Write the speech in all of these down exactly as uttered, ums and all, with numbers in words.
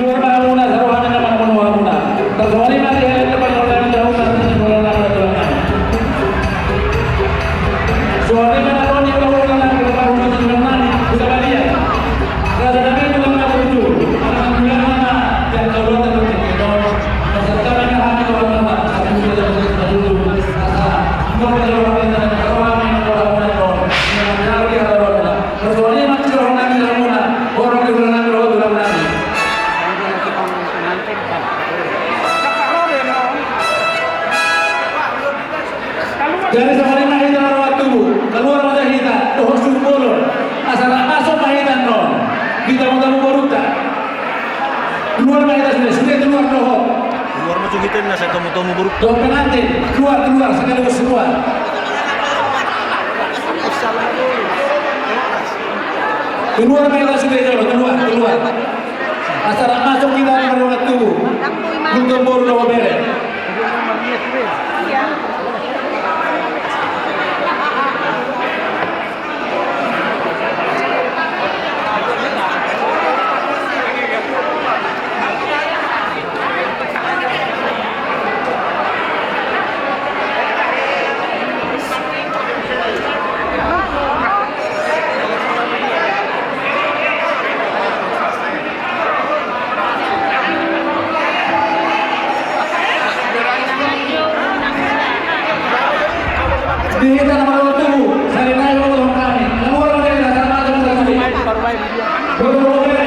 Saluhutna, saluhutna, saluhutna. Saluhutna, saluhutna, saluhutna. Jadi songon i ma hita na ro tubu, kaluar ma hita dohot sumbolon. Asa rap masuk ma hita annon di tamu-tamu borunta. Kaluar ma hita sude, sude kaluar dohot. Kaluar ma sude hita na sai tamu-tamu borunta. Dohot pengantin, kaluar, kaluar, sekaligus kaluar. Kaluar ma hita sude jolo, kaluar, kaluar. Asa rap masuk hita na ro tubu. Nunga boru na bere. Di hita na marorot tubu, sari nai ma dohot hami. Kaluar ma hita, sari nai ma dohot hami. Boru, boru, boru.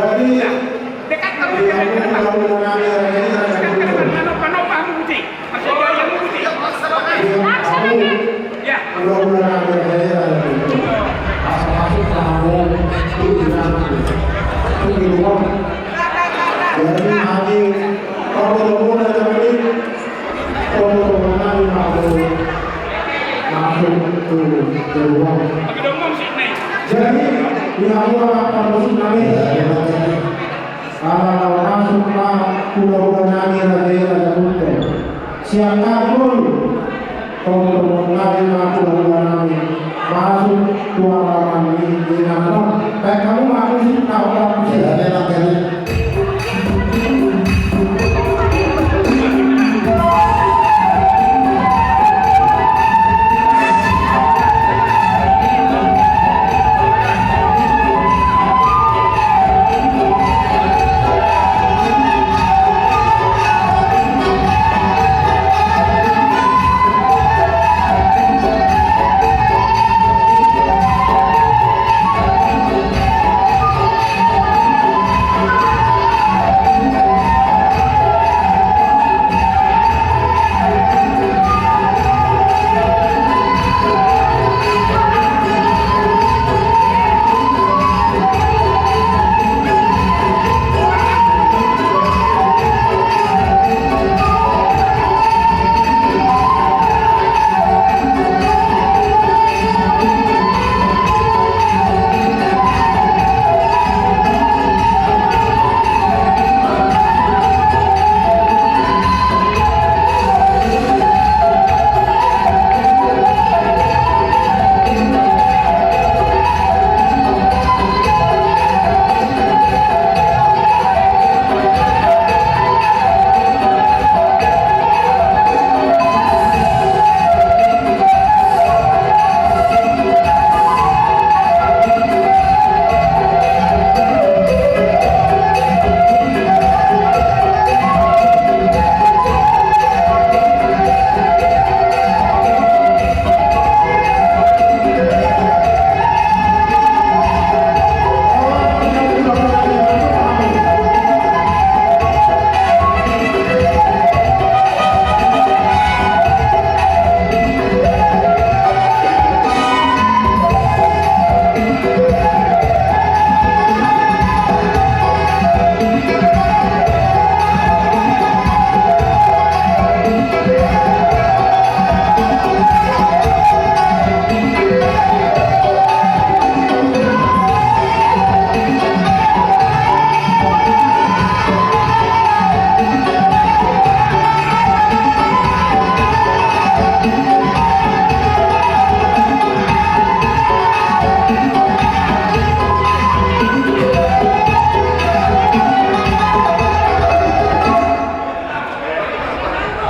Jadi, jadi, di hamu ma parmusik nami. Ala na masuk ma hula-hula nami raja i, raja Guntur. Sian hami bolu, tongtong nami ma hula-hula nami masuk tu alaman ni inganan on. Baen hamu ma musik, tau, tau, musik.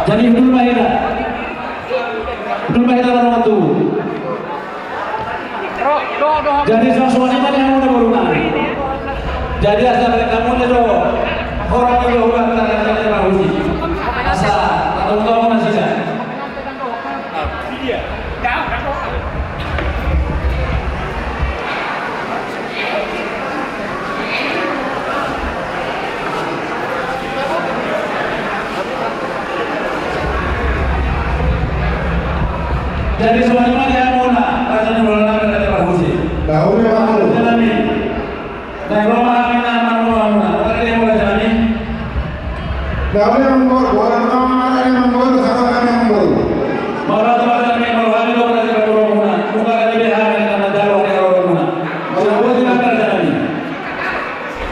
Jadi, hundul ma hita. Hundul ma hita, lalu matu. Jadi, songon i ma di hamuna, boru nami. Jadi, asa berkamu ni do. Horong ni do, hulan, tanah, tanah, tanah, husi. Asa, atau kau nasida. Jadi songon i ma di hamuna, raja ni hulahula nami, raja parhusip. Tahu ya, Pak. Raja nami. Naeng ro ma hami na mangurupi hamuna. Raja ni hulahula nami. Tahu ya, Pak. Boru nami, raja ni hulahula nami, boru. Mauliate ma hami, mauliate ma hami, raja ni hulahula nami. Bukan raja ni hami na manjalo di hulahula nami. Mauliate ma hami, raja nami.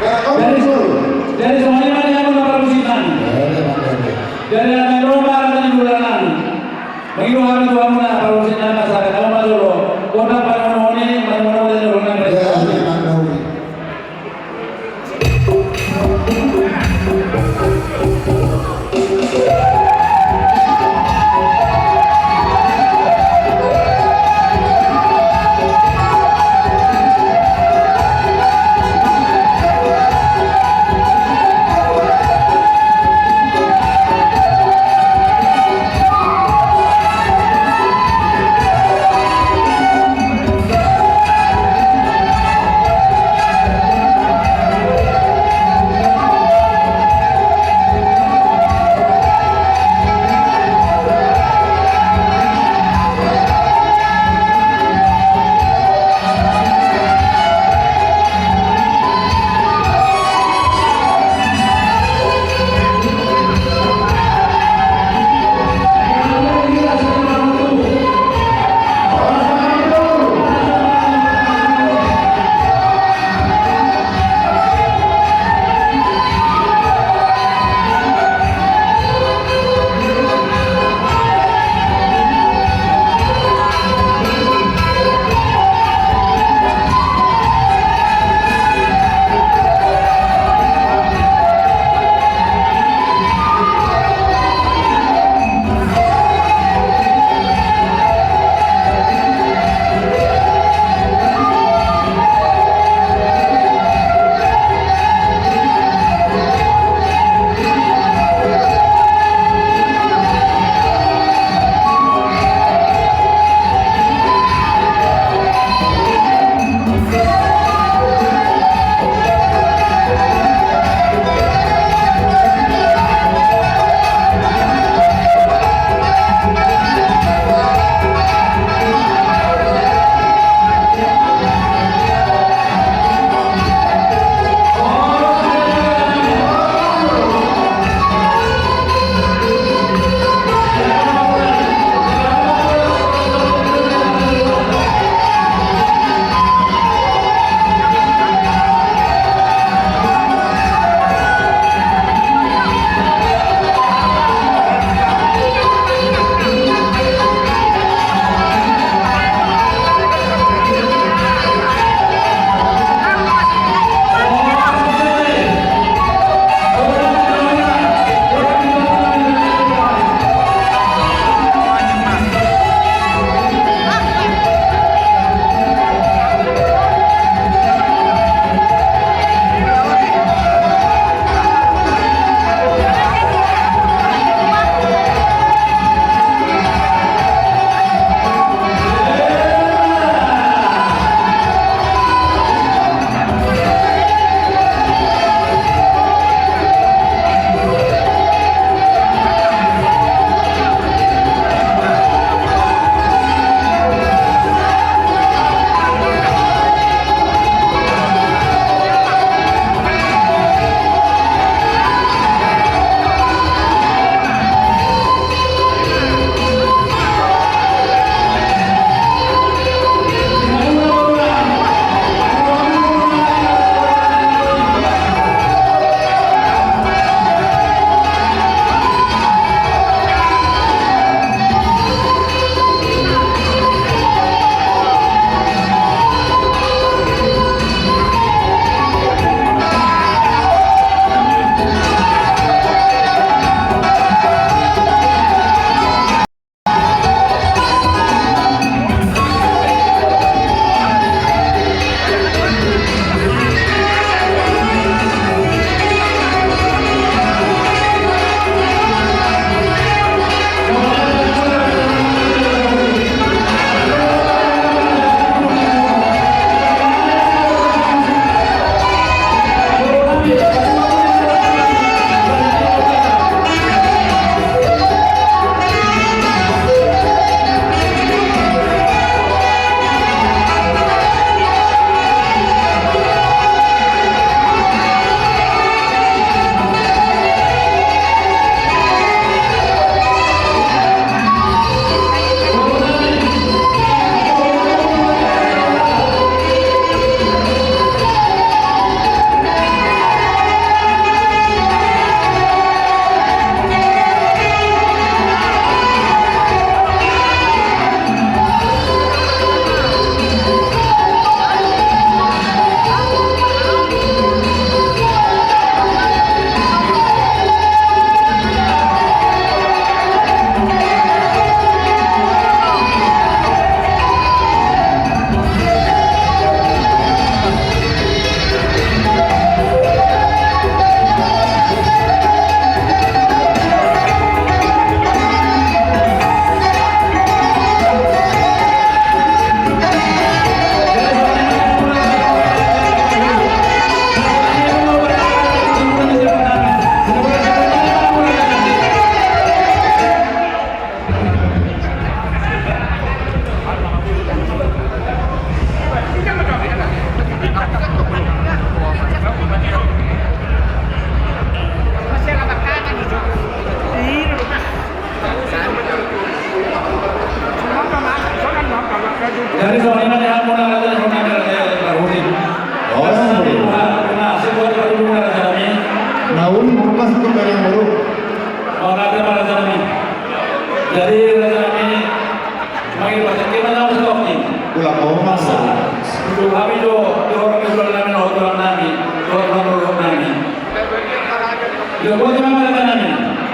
Jadi, jadi songon i ma di hamuna parhusip nami. Jadi naeng ro ma raja ni hulahula nami. Mangido hami tu hamuna parhusip nami, asa hami ma jolo. Kota panononi, panononi, panononi.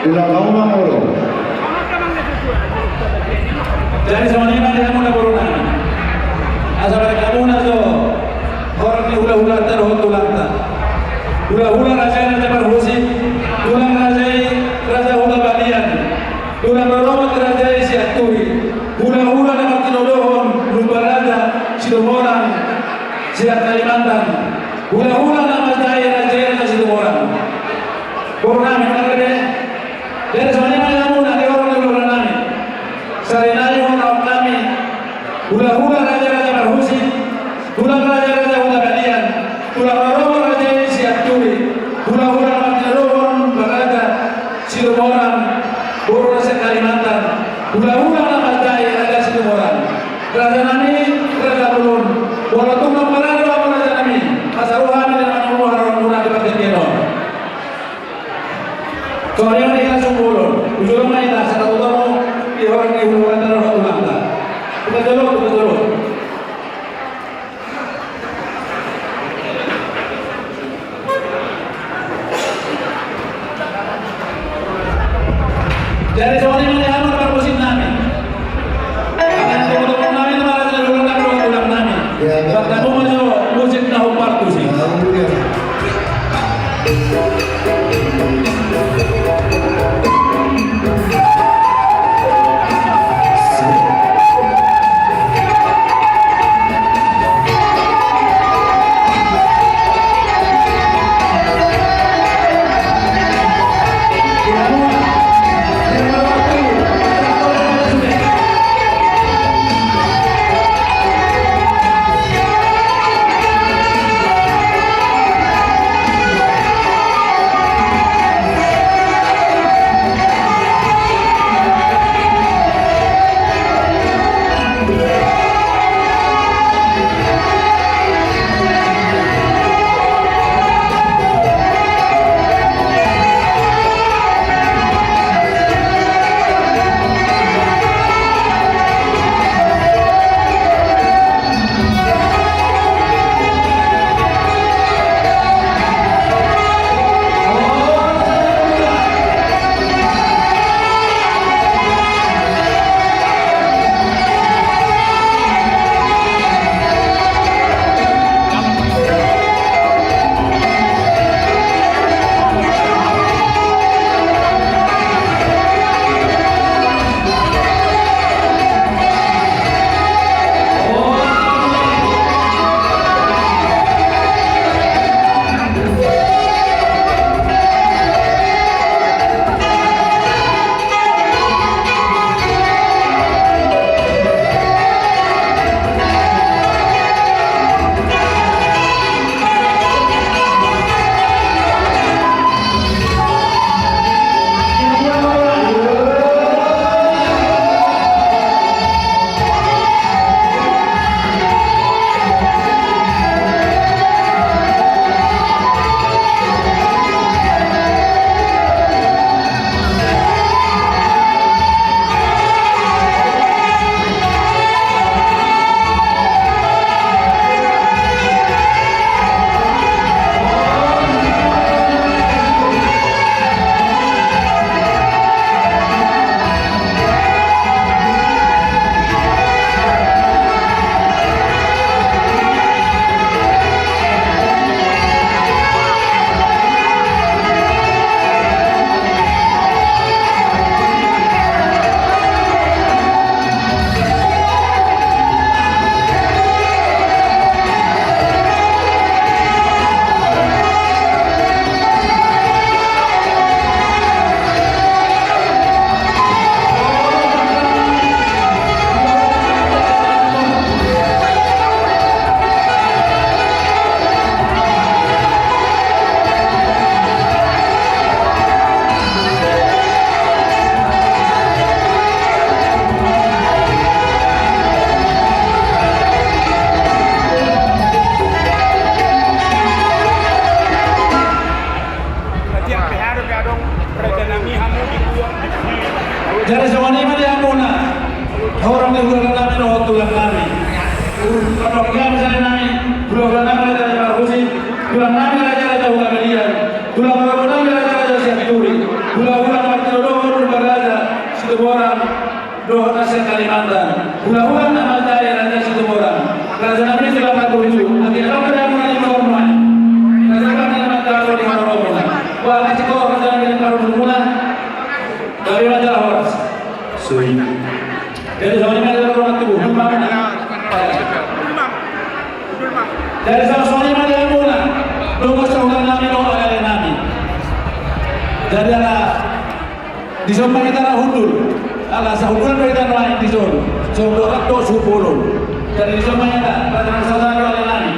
Tulang hamu ma molo. Jadi songon i ma di hamuna boru nami. Asa baen hamuna jo horong ni hulahulanta dohot tulangta. Hulahula raja i Raja Parhusip, tulang raja i Raja Hula Balian, tulang rorobot raja i Sianturi, hulahula na martinodohon Lumban Raja Situmorang, Sian Kalimantan, hulahula na manjae raja i Raja Situmorang. Boru nami, manang be. Jadi songon i ma di hamuna di horong ni hulahula nami. Sari nai horong nami hulahula raja i Raja Parhusip, tulang raja i Raja Hula Balian, tulang rorobot raja i Sianturi, hulahula na martinodohon Lumban Raja Situmorang, boru na sian Kalimantan, hulahula na manjae raja i Raja Situmorang. Raja nami, raja bolon, molo tung na marado hamu raja nami, asa ro hami di na manunggu haroro muna di partingkian on. Songon i ma di hita sumbolon, ujur ma hita, asa tabo hamu di horong ni hulahulanta dohot tulangta. Tupa jolo, tupa jolo. Jadi songon i ma di hamuna parmusik nami. Angka tongtong nami tu ma raja ni hulahula nami dohot tulang nami. Ia, ia. Baen hamu ma jo musik na hombar tusi. Ia, ia. Jadi songon i ma di hamuna horong ni hulahula nami dohot tulang nami. Partingkian sari nami, hulahula nami Raja Raja Parhusip, tulang nami Raja Raja Hula Balian, tulang rorobot nami Raja Raja Sianturi. Jadi songon i ma di hamuna. Jadi songon i ma di hamuna. Nunga sahuta nami do ale nami. Jadi ala dison ma hita ra hundul. Ala sahundulan do hita nuaeng dison. Songon do rap do suhut bolon. Jadi dison ma hita ra sahuta do ale nami.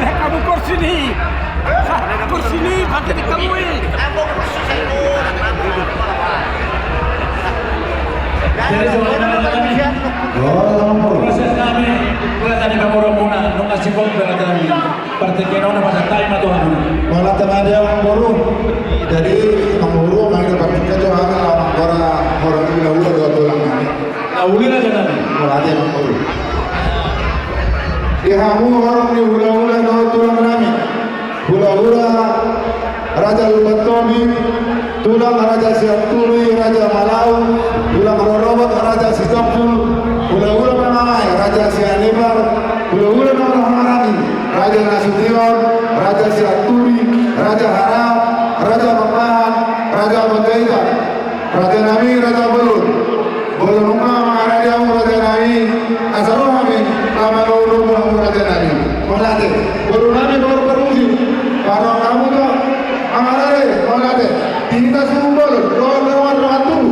Lihat kamu kursi ni. Kursi ni pakai di kamu i. Jadi songon i ma, proses nami, buat tadi kamu rombongan, nunga sibuk berada di partingkian on, apa santai ma tu hamuna. Mauliate ma di hamu amangboru. Jadi amangboru, mari partingkian jo hami, amangboru, amangboru, hulahula dohot tulang nami. Hulahula raja nami. Mauliate amangboru. Di hamu horong ni hulahula dohot tulang nami. Hulahula Raja Lumban Tobing, tulang Raja Sianturi, Raja Malau, tulang rorobot Raja Sitompul, hulahula pangae Raja Sianipar, hulahula na marhaha nami Raja Nasution, Raja Sianturi, Raja Harahap, Raja Pambahan, Raja Panjaitan. Raja nami, Raja Bolon. Bolon, nunga mangarade hamu raja nami, asa ro hami, lam manomu hamu raja nami. Mauliate. Boru nami, boru parmusim. Paro hamu do mangarade, mauliate. Di hita suhut bolon, dohot dongan-dongan tubu.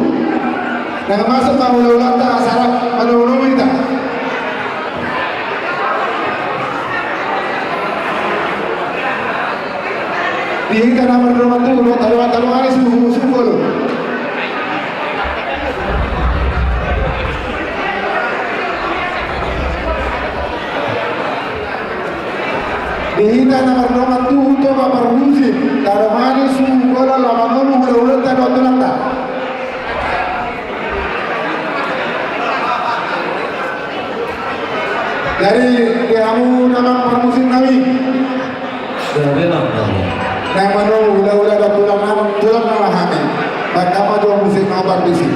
Nang masuk ma hulahulanta, asa ro manomu hita. Di hita na mardongan tubu, taruan-taruan i suhut, suhut bolon. Di hita na mardongan tubu, toga parmusim, taruan i suhut bolon, lam manomu hulahulanta dohot tulangta. Jadi, di hamu damang parmusim nami. Nang manomu hulahula dohot tulang nami, tulang nami hami. Baen ma jo musik na parbisi.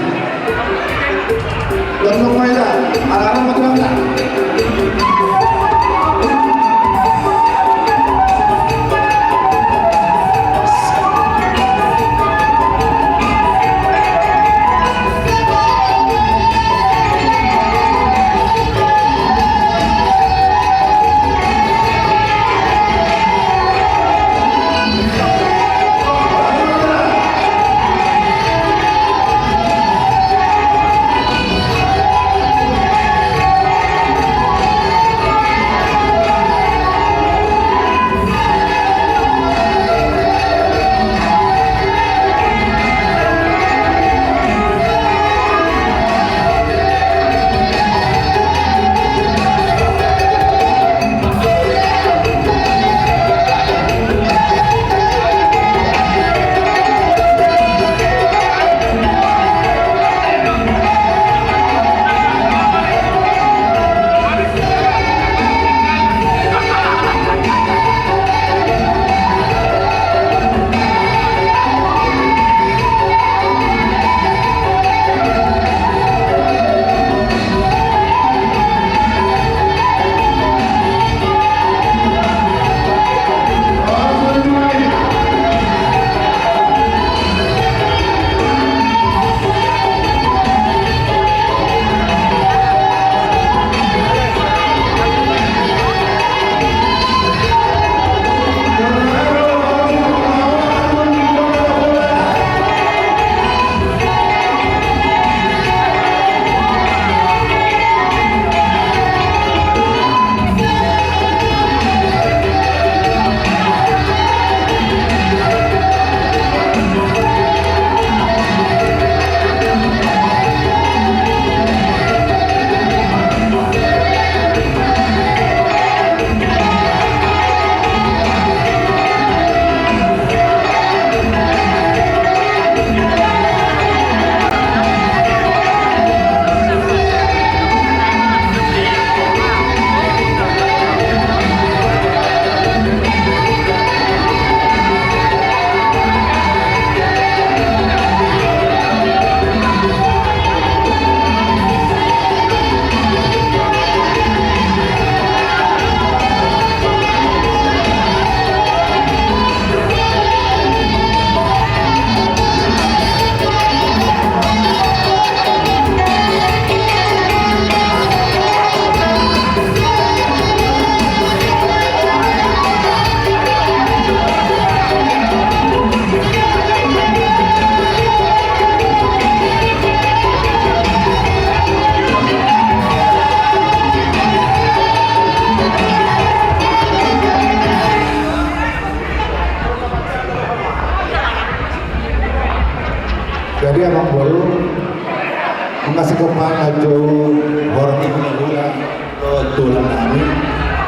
Tondong ma hita, ala adong ma tulangta.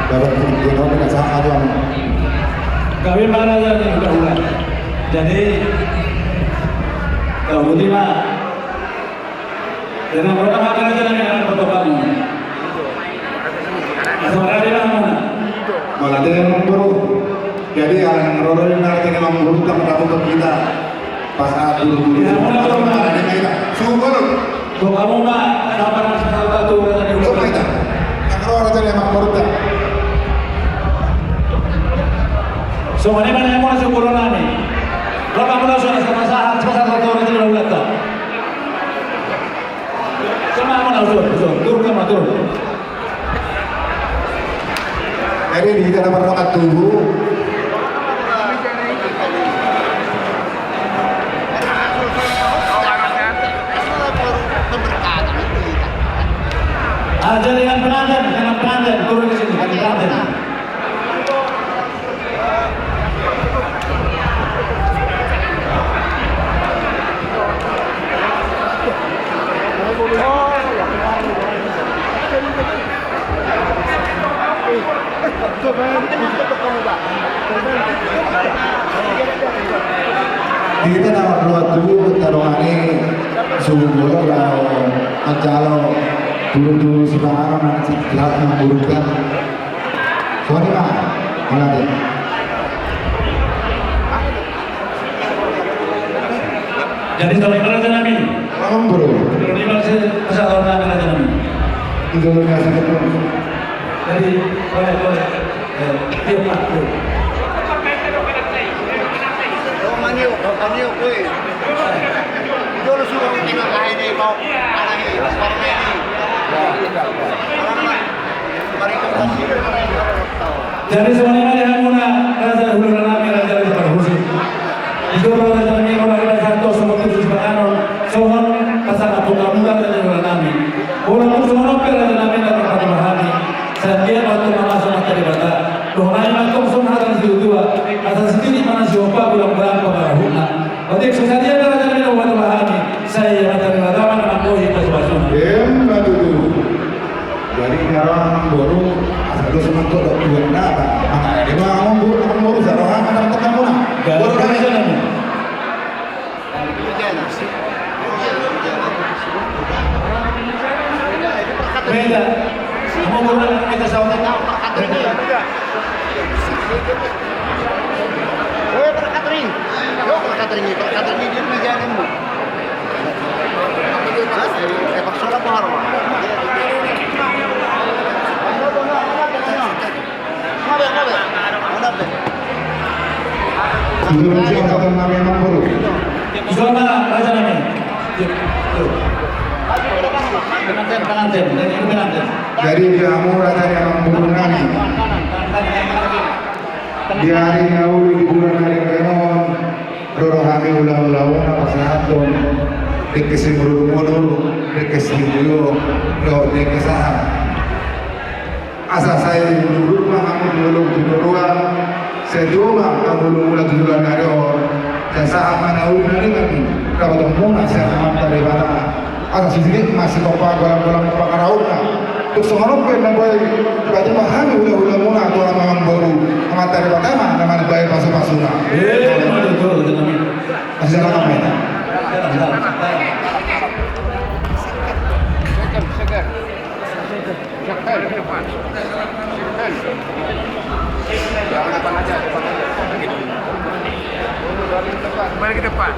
Bapak Gubernur, kita sama tuan. Kami mana yang dilakukan? Jadi, kau budi ma. Jadi, pertama kali kita dengan pertama. Asal kali mana? Malah dia yang memburuk. Jadi, ala ni na ro do i na tinggal memburuk, tak dapat kita. Pas aku dulu. Ia, muna, muna, muna. Ada yang kita. Sungguh. Kok kamu, Mak, kenapa nangis? Kenapa tuh, kata dia. Coba kita. Yang ro raja ni Amangboru. Songon i ma nian muna, sungguh nami. Ro ma muna, sudah sama sahat, sama sahat, sama sahat, sama sahat. Sama muna, usul, usul. Turun, sama, turun. Jadi di hita na mardongan tubu. Ah, jadi dengan pengantin, dengan pengantin, turun ke sini, dengan pengantin. Di hita na mardongan tubu, tadongan i suhut molo laho manjalo tubu-tubu sipanganon nang sipanganon nang burung kan. Songon i ma, mauliate. Jadi, songon i ma raja nami. Amangboru. Songon i ma se-, masalah nami, raja nami. Itu luar biasa, betul. Jadi, boleh, boleh. Eh, iya, Pak, iya. Oh, maniuk, maniuk, weh. Itu lu suruh tengok kayak ini, mau. Anak ini, sekarang ini. Jadi songon i ma di hamuna raja ni hulahula nami, raja ni Parhusip. Di jolo raja nami, raja ni Parhusip, songon tubu sipanganon, songon pasangaphon hamu raja ni hulahula nami. Molo tung songon on pe raja nami na tarpatupa hami. Sai anggiat ma tung mamasu Amanta Debata. Dohonon nami ma tung songon hata ni situatua. Asa sititi ma na sihompa, godang-godang pangarahutna. Otik so sadia pe raja nami na hupatupa hami. Sai Amanta Debata ma na manggohi pasupasuna. Emma tutu. Jadi, ni roha Amangboru, asa dos mantok dohot tuan na, apa? Makana dia mah Amangboru, Amangboru, sa roha, mana tekan muna. Boru na. Beda. Amangboru na, kita sama. Beda. Eh, perangkat ring. Yo, perangkat ring, perangkat ring, dia meja nemu. Sudah siap, raja nami, Amangboru. Sudah, raja nami. Pengantin, pengantin, pengantin. Jadi, di hamu raja ni Amangboru nami. Di ari na uli, di bulan ari na uli on, ro do hami hulahula muna pasahathon dengke simururmudur, dengke sitio, dohot dengke sahat. Asa sai luhut ma hamu tu dolok tu toruan, sai tubu ma hamu hulahula tu joloan ni ari on, sai sahat ma na uli na ringan dapoton muna sian Amanta Debata. Asa sititi ma sitompa godang-godang pangarahutna. Tung songon on pe na boi dipatupa hami hulahula muna tu Amangboru, Amanta Debata ma na mambahen pasupasuna. Eh, betul, betul, betul. Masih jalan apa ini? Kembali ke depan.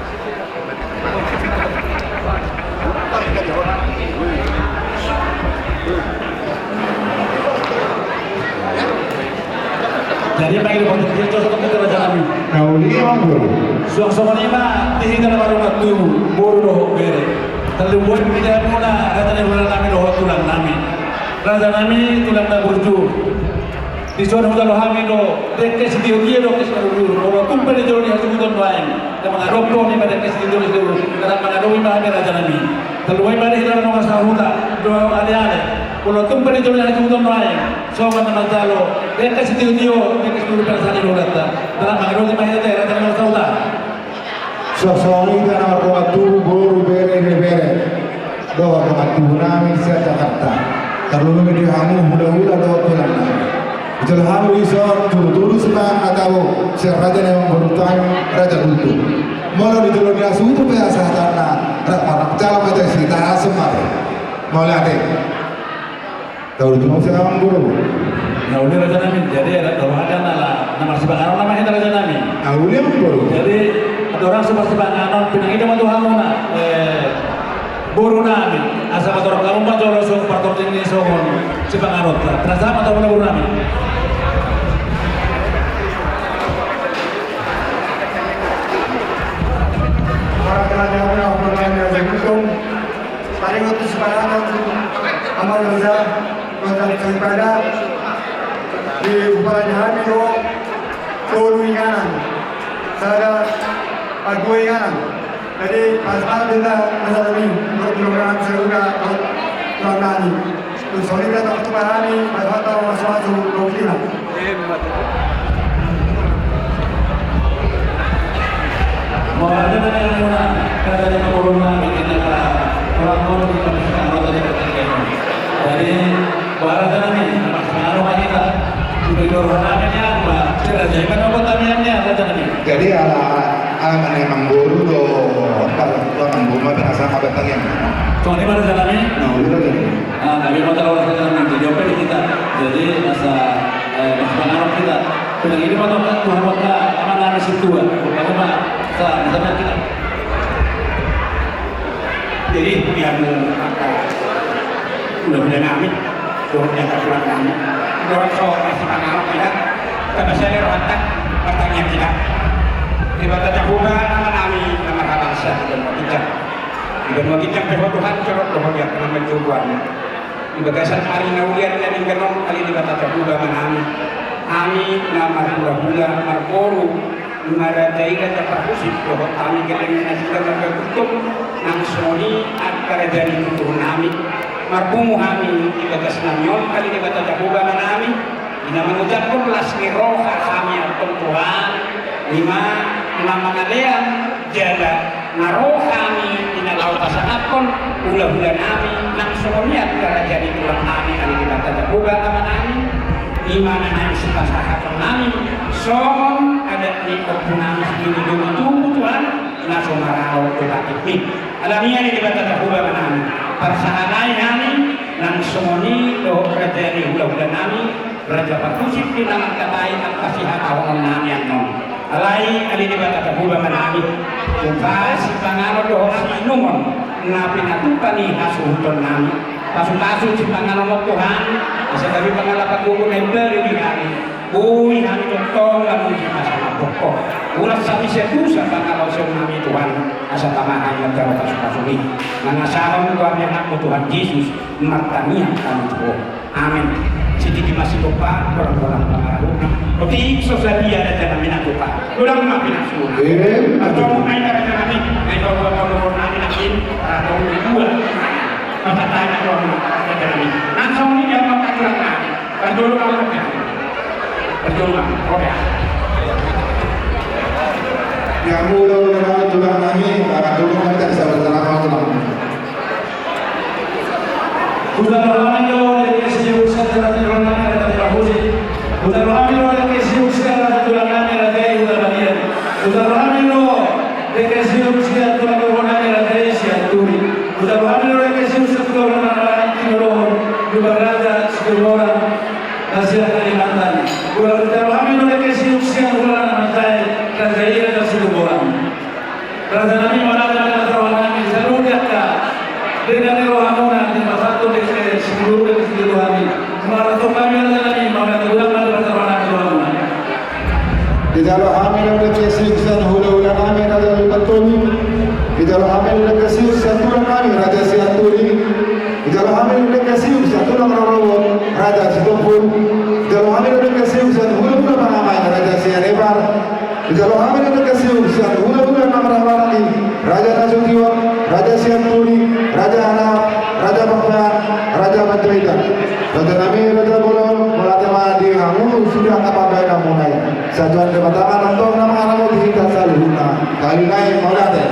Jadi, panggil botik dia, cocok untuk kerajaan kami. Kau lihat, Bro. Suang songon i ma, di hita na mardongan tubu, boru dohot bere. Tarlumobi di hamuna, raja ni hulahula nami dohot tulang nami. Raja nami, tulang na burju. Dison hujalo hami do, dengke sitiotio do, dengke simaruru. Molo tung pe di jolo ni hasuhuton nuaeng, na mangadop do, ni ma dengke sitiotio do, na mangadopi ma hami raja nami. Tarlumobi ma di hita na dongan sahuta, dongan aleale. Molo tung pe di jolo ni hasuhuton nuaeng, songon na manjalo dengke sitiotio, dengke simaruru, pe na sahali do hulahula. Na mangadopi ma hita, raja na dongan sahuta. Songon i hita na mardongan tubu, boru, bere, ibebere. Dohot dongan tubu nami sian Jakarta. Tarlumobi di hamu hulahula dohot tulang nami. Jala hami dison tolu-tolu sipanganon, sian raja ni amangboru nami Raja Gultom. Molo di jolo ni hasuhuton pe asa hatana, rap marap jala mata si tara semar. Mauliate. Tolu-tolu sipanganon, amangboru. Na uli, raja nami. Jadi, ala tolu hata na, ala na marsipanganon nama hita, raja nami. Na uli, amangboru. Jadi, andorang so marsipanganon, pinangido ma tu hamuna, eh, boru nami, asa patorang hamu ma jolo songon partortian ni songon sipanganon. Terasa ma tu hamuna, boru nami. Paringot tu sipanganon, amang raja, raja daripada di upara ni hami do tolu inganan, sada dua inganan. Jadi, pas-pas beta masalah ni, menurut program saya juga, program nani. Terus, sorry, beta waktu pahami, pas-pas tahu masuk-masuk, kau kira. Mauliate ma di hamuna, raja ni amangboru nami, di na tulang on di parsipanganon tadi. Jadi, boha, raja nami, na marsipanganon ma hita. Di roha nami nian, ba, si raja i ma na botamian nian, raja nami. Jadi, ala, ala na amangboru do, apa, amangboru ma, apa, asa ma botamian. Songon i ma, raja nami. Na uli, raja nami. Ah, tapi mau tahu, raja nami, jadi apa di hita? Jadi, asa, eh, marsipanganon hita. Pinangido ma tu hamuna, amang nami sintua. Pokokna ma, sa, sa, sa. Jadi, di hamu angka hulahula nami, dohot di angka tulang nami, dohot so marsipanganon hita, tapasiali rohanta, martangiang hita. Debata Jahowa, Ama nami na marhabangsa di banua ginjang. Di banua ginjang pe Ho Tuhan, jolo dohot di angka na marjual. Di bagasan ari na uli, ari na denggan on, ale Debata Jahowa, Ama nami, hami na marhulahula, marboru, nunga raja i raja parhusip, dohot hami gelleng ni nasida marga Gultom, nang songon i angka raja ni tutur nami. Marpungu hami di bagas nami on, ale Debata Jahowa, Ama nami, di na mangujakhon las ni roha hami antong, Tuhan, i ma na mangalean jala na ro hami di na laho pasangaphon hulahula nami, nang songon i angka raja ni tulang nami, ale Debata Jahowa, Ama nami, i ma na naeng sipasahaton nami songon adat ni ompu nami sijolo-jolo tubu, Tuhan, na so maralo tu batikmi. Alani i, ale Debata Jahowa, Ama nami, parsahalai hami nang songon i dohot raja ni hulahula nami, raja parhusip, di na mangkatai angka sihatahonon nami annon. Alai, ale Debata Jahowa, Ama nami, tupa sipanganon dohot siinumon na pinatupa ni hasuhuton nami. Pasu-pasu sipanganon on, Tuhan, asa gabe pangalapan gogo na imbaru di hami. Boi hami tongtong lamu di masa na pokok. Ulas hami sian dosa, pangalaosion nami, Tuhan, asa tama hami manjalo pasu-pasumi. Mangasahon tu hami anakmu, Tuhan Jesus, martangiang hami tu Ho. Amen. Sititi ma sigompa, godang-godang pangarahutna. Otik so sadia, raja nami, na tupa. Godang ma pinasuna. Amen. Antong nai, raja nami, nai dua, dua, dua, dua, nai, nai, raja nami. Pasahat nai, raja nami. Langsung ni dia makan tulang nami. Parjolo ma, raja. Parjolo ma. Oke. Ia mula, mula, tulang nami, para tulang nami, tak bisa berterang, tulang. Huta roha nami do dengke siuk sian tulang nami, raja ni parhusip. Huta roha nami do dengke siuk sian raja tulang nami, raja i Huta Bagian. Huta roha nami do dengke siuk sian tulang roha nami, raja i Sianturi. Huta roha nami do dengke siuk sian tulang roha nami, raja i Timor Timur, Lumban Raja Situmorang, na sian Kalimantan. Huta roha nami do dengke siuk sian hulahula na manjae, raja i Raja Situmorang. Raja nami, mauliate ma di hata roha nami, saluhut angka denggan ni rohamuna, di pasahathon dengke sipulu, dengke sipulu hami. Marlas hami, raja nami, mauliate, godang ma di hata roha nami, rohamuna. Dijalo hami do dengke siuk sian hulahula nami, Raja Lumban Tobing. Dijalo hami do dengke siuk sian tulang nami, Raja Sianturi. Dijalo hami do dengke siuk sian tulang rorobot, Raja Sitompul. Dijalo hami do dengke siuk sian hulahula panamaen, Raja Sianipar. Dijalo hami do dengke siuk sian hulahula na marhamaranggi, Raja Nasution, Raja Sianturi, Raja Arab, Raja Pakpahan, Raja Panjaitan. Raja nami, Raja Bolon, mauliate ma di hamu sude angka pambahenanmuna i. Sai Tuhan Debata ma antong na mangaramoti hita saluhutna. Kali nai, mauliate.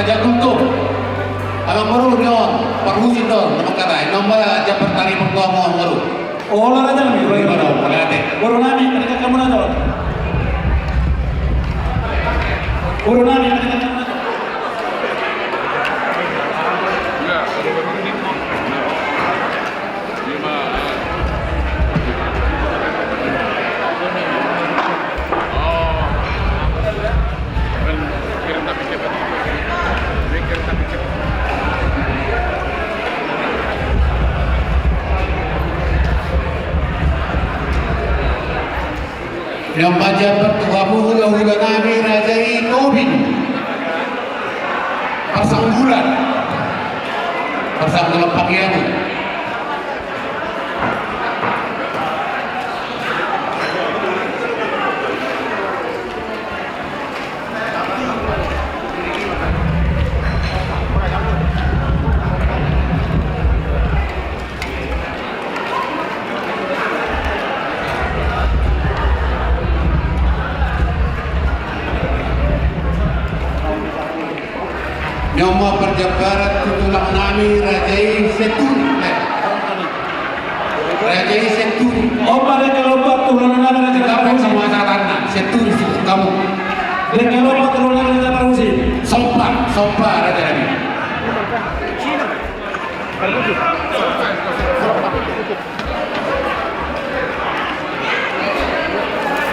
Jagulto. Amang boru ni on, parhusi do on, nama kata, nomor jambar tari pertama amang boru. Ola raja nami, boru nami, boru nami, tadi kata muna do on. Boru nami, tadi kata muna do on. Nion ma jambar tu hamu hulahula nami raja i Tobing. Parsanggulan. Parsanggulan pakean i. Nion ma parjambaran tu tulang nami raja i Sianturi. Raja i Sianturi. On ma dengke lompat tu tulang nami raja i Sianturi. Sianturi, si kamu. Dengke lompat tu tulang nami raja i Sianturi. Sompa, sompa raja nami.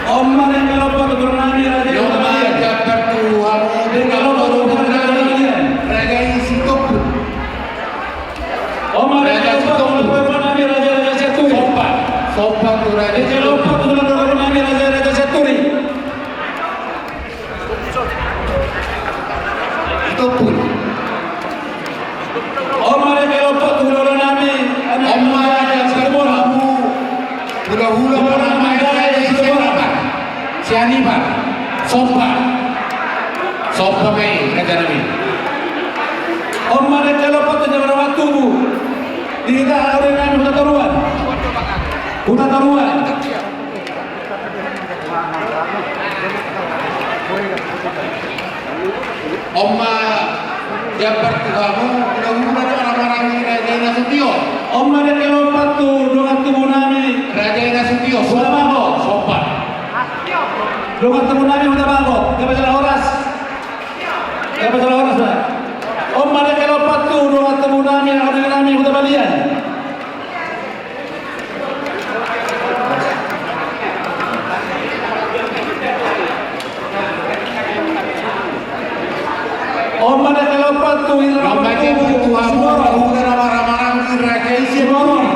On ma dengke lompat tu tulang nami raja i Sianturi. Nion ma jambar tu hamu. Dengke lompat tu tulang nami raja i Sianturi. Raja i Sianturi. On ma dengke lompat tu tulang nami raja i Sianturi. Sompa. Sompa tu raja i Sianturi. Dengke lompat tu tulang nami raja i Sianturi. Sianturi. On ma dengke lompat tu hulahula nami. On ma dengke lompat tu hulahula nami. Hulahula nami. Hulahula nami. Sianipar. Sianipar. Sompa. Sompa ma i raja nami. On ma dengke lompat tu hulahula nami. Di hita ahu nami Huta Toruan. Huta Toruan. On ma jambar tu hamu hulahula na marhahamaranggi raja i Nasution. On ma dengke lompat tu dongan tubu nami. Raja i Nasution. Huta Bagot. Sompa. Dongan tubu nami Huta Bagot. Gabe jala horas. Gabe jala horas ma. On ma dengke lompat tu dongan tubu nami, dongan tubu nami Huta Balian. On ma dengke lompat tu hita na marhahamaranggi raja i Siborong.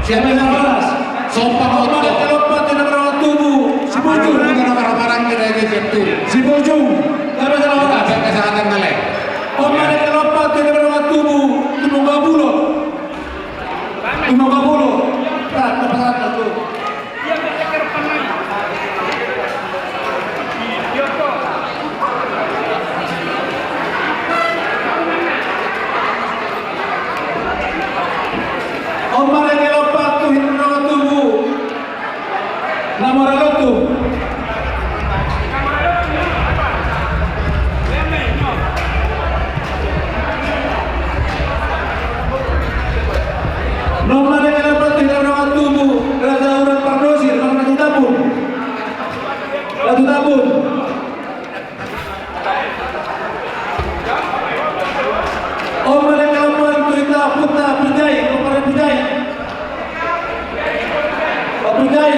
Siapa yang marhahamaranggi? Sompa. On ma dengke lompat tu hita na marhahamaranggi tubu Sibujung. Hita na marhahamaranggi raja i Sibujung. Gabe jala horas. Kesehatan kalian. On ma dengke lompat tu hita na marhahamaranggi tubu Tumongga Pulo. Tumongga Pulo. Berat, berat, berat. On ma dengke lompat tu hita na marhahamaranggi tubu. Na maralotu. On ma dengke lompat tu hita na marhahamaranggi tubu Raja Urat Pardosi, Ratu Tambun. Ratu Tambun. On ma dengke lompat tu hita ompunta Pujai, Ompunta Pujai. Ompunta Pujai.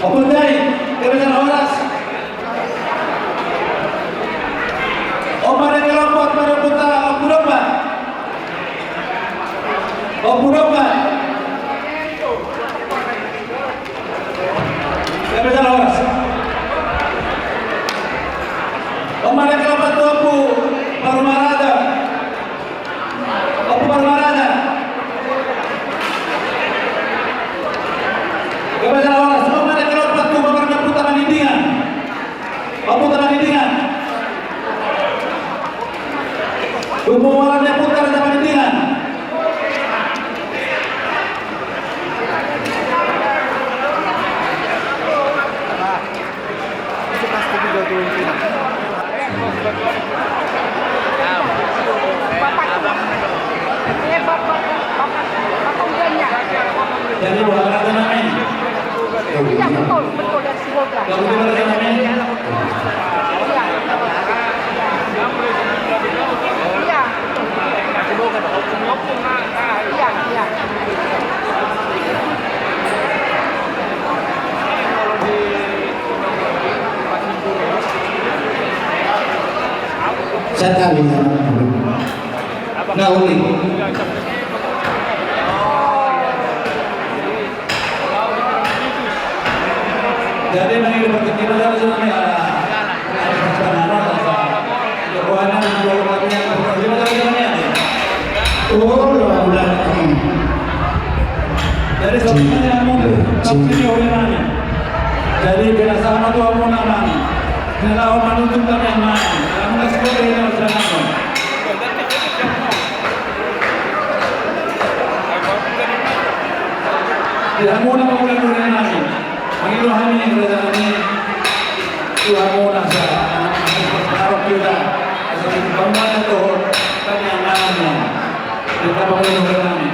Ompunta Pujai, gabe jala horas. On ma dengke lompat tu ompunta Ompu Domba. Ompu Domba. Gabe jala horas. On ma dengke lompat tu Ompu Parmarata. Ompu Parmarata. Gabe jala horas. On ma dengke lompat tu Ompu Parmarata, Ompunta Manindingan. Ompunta Manindingan. Tubu Walan ni Ompunta Raja Manindingan. Satabi na uli. Jadi, na uli berarti kita harus ini, ah, Jadi, sebenarnya mau, jadi, beda sama tua mau nama. Kalau mau nutup, tapi yang mana? Kamu kasih kode ini, mas, jangan. Di hamu na pamula-mula nami, mangido hami raja nami, tu hamu na sa, harap kita, asa di pamana tu, kami yang nami, di pamula-mula nami.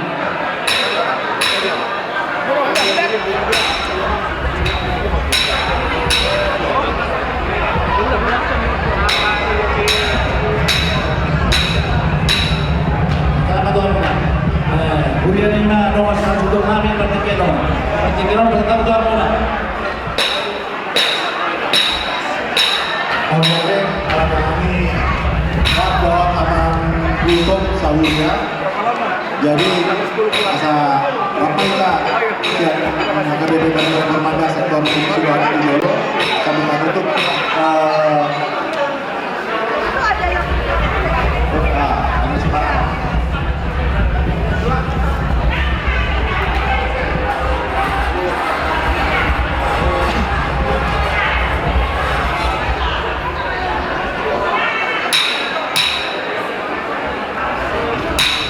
Selamat ulang tahun. Eh, huria ni na dongan sahasuhut nami, partingkian on. Partingkian on, selamat ulang tahun. Oke, harapan kami, Pak, bahwa aman untuk sahurnya. Jadi, asa, apa kita, ya, H K B P Permanda sektor Sidoarjo, Kabupaten Tutup, eh,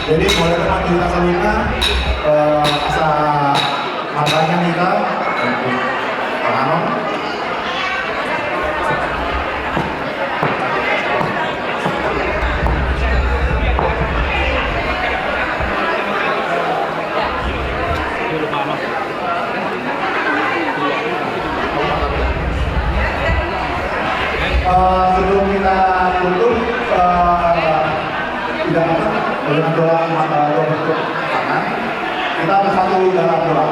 Jadi, mulai dengan aktivitas selanjutnya, eh, asa matanya kita, untuk panganon. Eh, sebelum kita tutup, eh, tidak apa, dengan doa mata doa untuk tangan, kita bersatu dalam doa.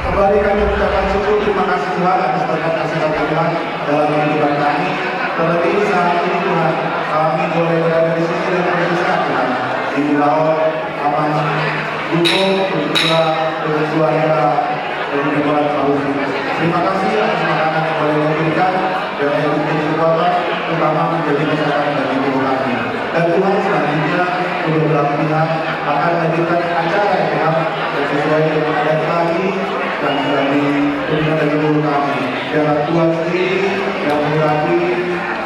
Kembali kami ucapkan syukur, terima kasih Tuhan atas berkat kasih sayang Tuhan dalam kehidupan kami. Terlebih saat ini Tuhan, kami boleh berada di sini dan kami sehat Tuhan. Di Pulau Aman Guto, begitu pula dengan keluarga dari Demoran Palusi. Terima kasih atas makanan yang boleh kami berikan. Dan yang menjadi kekuatan utama menjadi kesehatan bagi tubuh kami. Dan Tuhan selanjutnya kedua belah pihak akan melanjutkan acara ya Tuhan, dan sesuai dengan adat kami dan kami berikan dari guru kami. Biarlah Tuhan sendiri yang mengurapi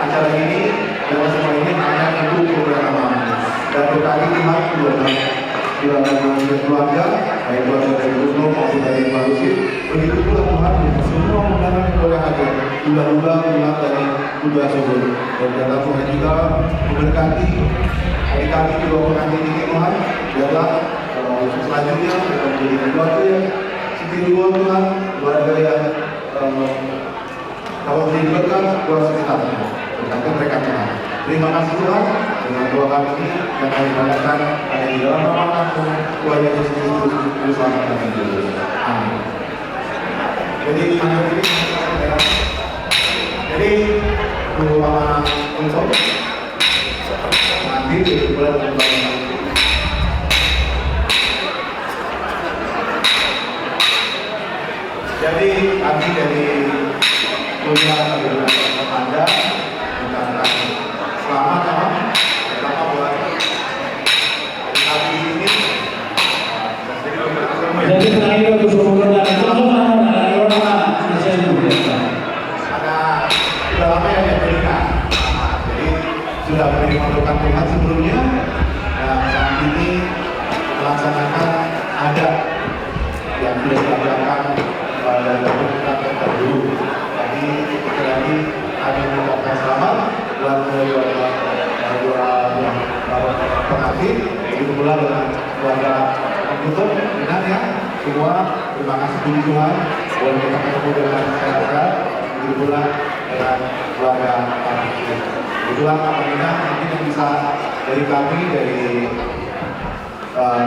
acara ini, dan semua ini hanya untuk kemuliaan nama-Mu. Dan berkati Tuhan kedua belah keluarga, baik keluarga dari Gubernur maupun dari Palusi. Begitu pula Tuhan, semua undangan yang boleh hadir, hula-hula, umat dari Kuta Suhut. Dan biarlah Tuhan juga memberkati adik kami kedua pengantin ini Tuhan. Biarlah, eh, untuk selanjutnya mereka menjadi keluarga yang setia Tuhan, keluarga yang, eh, kalau menjadi berkat buat sekitarnya. Berkati mereka Tuhan. Terima kasih Tuhan, dengan doa kami ini yang kami panjatkan hanya di dalam nama Anakmu, Tuhan Yesus Kristus, Juru Selamat kami. Amin. Jadi, lanjut ini, jadi, dulu sama untuk nanti di bulan. Jadi, kami dari keluarga Anda mengucapkan selamat, ya, selamat buat hari Kartini. Jadi, terakhir untuk seluruh dari Solo, dari Roma, saya juga. Ada, sudah lama ya, dia menikah. Jadi, sudah menerima berkat Tuhan sebelumnya. Nah, saat ini melaksanakan adat yang sudah dilaksanakan, eh, dari dahulu kita terdahulu. Jadi, sekali lagi kami mengucapkan selamat buat kedua, kedua, kedua pengantin, begitu pula dengan keluarga Tutup, dengan ya, semua, terima kasih puji Tuhan, boleh kita ketemu dengan sehat-sehat, begitu pula dengan keluarga kami. Itulah apa mungkin yang bisa dari kami, dari eh,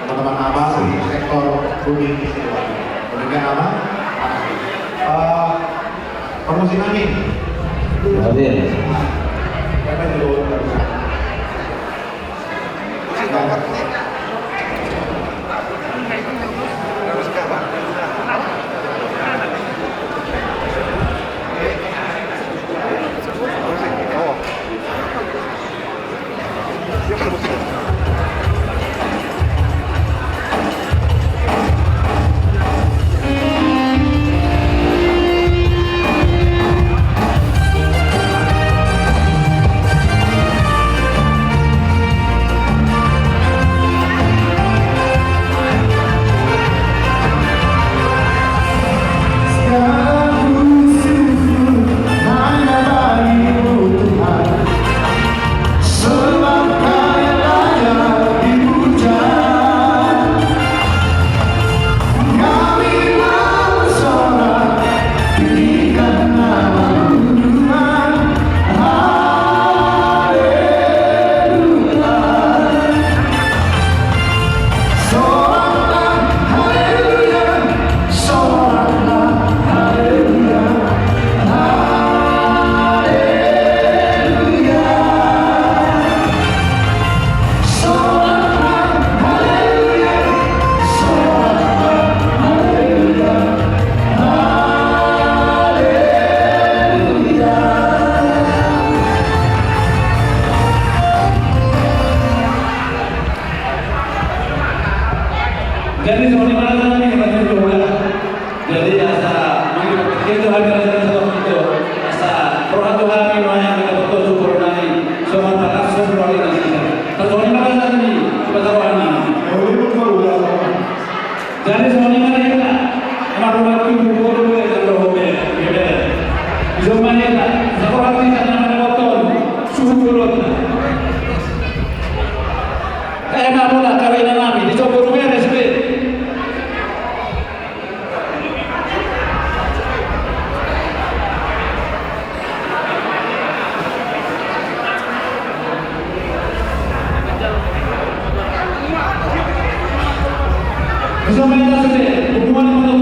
teman-teman Abas di sektor Bumi. Demikian Abas. Eh, promosi kami. Hadir. Kami juga Asa roha tu hami nuaeng, mendapatkan syukur nami. Songon patas songon roha nami. Songon i ma hata ni pataroan nami. Jadi songon i ma hata. Emang rumah tu bulu be, dan roho be, be, be. Bisa ma hata. Songon hata ni mendapatkan syukur. Emang bola kawinan nami di Jogoro beres be. Bisa main sude, hubungan